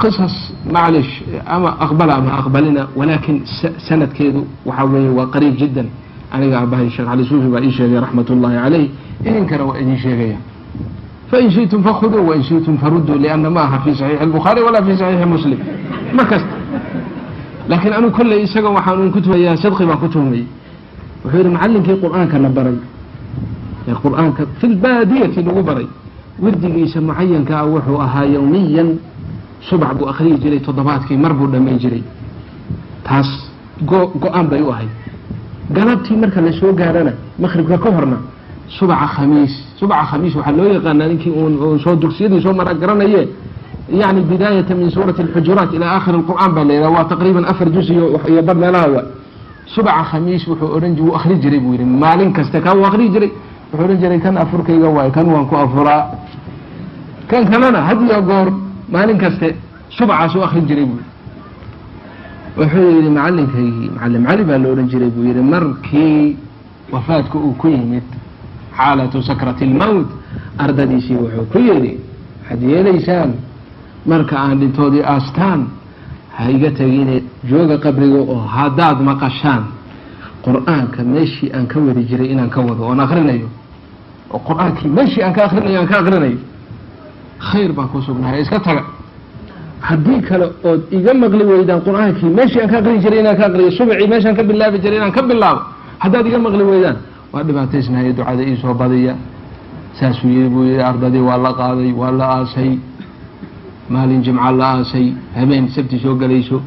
Qisas, maclish, ama aqbala ama aqbalina, walaakin sanadkeedu waxaa weeye waa qariib jiddan. Aniga aabahay Sheekh Cali Suufi baa ii sheegay, raxmat ullahi caleyh, idinkana waa idin sheegaya. Fain shi'tum fakhuduu wain shi'tum faruduu, lianna ma aha fi saxiixi albukhaari walaa fi saxiixi Muslim ma kasta. Laakiin anigu kolley isaga waxaan un ku tuhayaa, sidqi baan ku tuhmayey. Wuxuu yidhi macallinkii Qur-aanka na baray ee Qur-aanka fi lbaadiyati lagu baray, wirdigiisa mucayanka ah wuxuu ahaa yowmiyan subax buu akhriyi jiray, toddobaadkii mar buu dhammayn jiray. Taas go-aan bay u ahayd. Galabtii marka la soo gaarana, maqribka ka horna, subaca Khamiis. Subaca Khamiis waxaa loo yaqaanaa, ninkii uun soo dugsiyadii soo mara garanaye, yani bidaayata min suurati alxujuraat ilaa aakhir alqur'aan baa la yidhaha, waa taqriiban 4 juz iyo bar meelaha. Waa subaca Khamiis. Wuxuu odhan, wuu akhri jiray buu yidhi maalin kasta, kaa wuu akhri jiray. Wuxuu odhan jiray, kan afurkayga waayo, kan waan ku afuraa, kan kalena had iyo goor maalin kaste subacaas u akhrin jiray buu yidhi. Wuxuu yidhi macallinkaygii, Macallim Cali baa la odhan jiray buu yidhi, markii wafaadka uu ku yimid, xaalatu sakrati almowt, ardadiisii wuxuu ku yidhi, waxaad yeelaysaan marka aan dhintoodii aastaan, ha iga tegine, jooga qabriga, oo haddaad maqashaan Qur-aanka meeshii aan ka wadi jiray inaan ka wado oon akrinayo, oo Qur-aankii meeshii aan ka akrinayo aan ka akrinayo, khayr baan ku sugnahay, iska taga. Haddii kale ood iga maqli weydaan Qur-aankii meeshii aan ka aqrin jiray inaan ka aqriyo, subcii meeshaan ka bilaabi jiray inaan ka bilaabo, haddaad iga maqli weydaan, waa dhibaataysnahay, ducada iisoo badiya. Saasuu yidhi buu yihi. Ardadii waa la qaaday, waa la aasay. Maalin Jimca la aasay, habeen Sabti soo gelayso,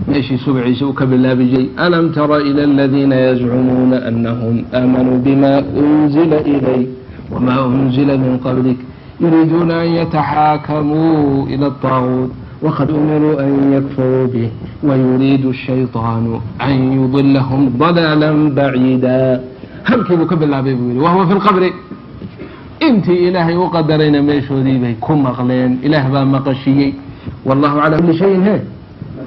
meeshii subciisa uu ka bilaabi jiray, alam tara ila aladiina yazcumuuna anahum aamanuu bima unzila ilayk wma unzila min qablik yuriiduuna an yataxaakamuu ila الطaaguut waqad umiruu an yakfuruu bih wayuriidu الshayطaanu an yudilahum ضalaala baciida. Halkii buu ka bilaabay buu yihi, wahuwa fi lqabri. Intii Ilaahay u qadarayna meeshoodii bay ku maqleen. Ilaah baa maqashiyey. Wallahu calaa kuli shayin he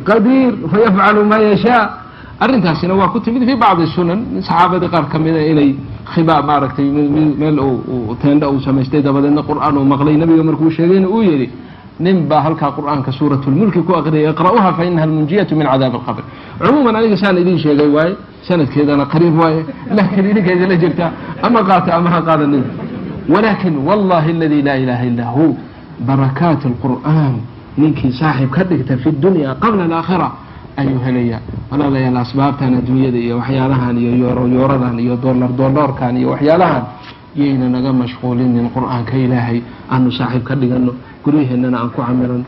qadiir, fayafcalu maa yashaa. Arrintaasina waa ku timid fi bacdi sunan, saxaabadii qaar ka mida inay khibaa maaragtay meel teendha uu samaystay, dabadeedna Qur'aan uu maqlay. Nabiga markuu sheegayna uu yihi, nin baa halkaa Qur'aanka suurat lmulki ku aqriyay, iqra'uha fa inaha almunjiyatu min cadaabi alqabr. Cumuuman aniga saan idin sheegay waaye, sanadkeedana qariib waaye, laakiin idinka idinla jirtaa, ama qaata ama ha qaadanin. Walakin wallahi aladi laa ilaha illa hu, barakaat alqur'aan ninkii saaxib ka dhigta fi dunya qabla alaakhira ayuu helaya. Walaalayaal, asbaabtan adduunyada iyo waxyaalahan iyo yooro yooradan iyo dollar dollarkan iyo waxyaalahan yayna naga mashquulinin. Qur-aanka Ilaahay aanu saaxiib ka dhigano, guryaheennana aan ku camiran.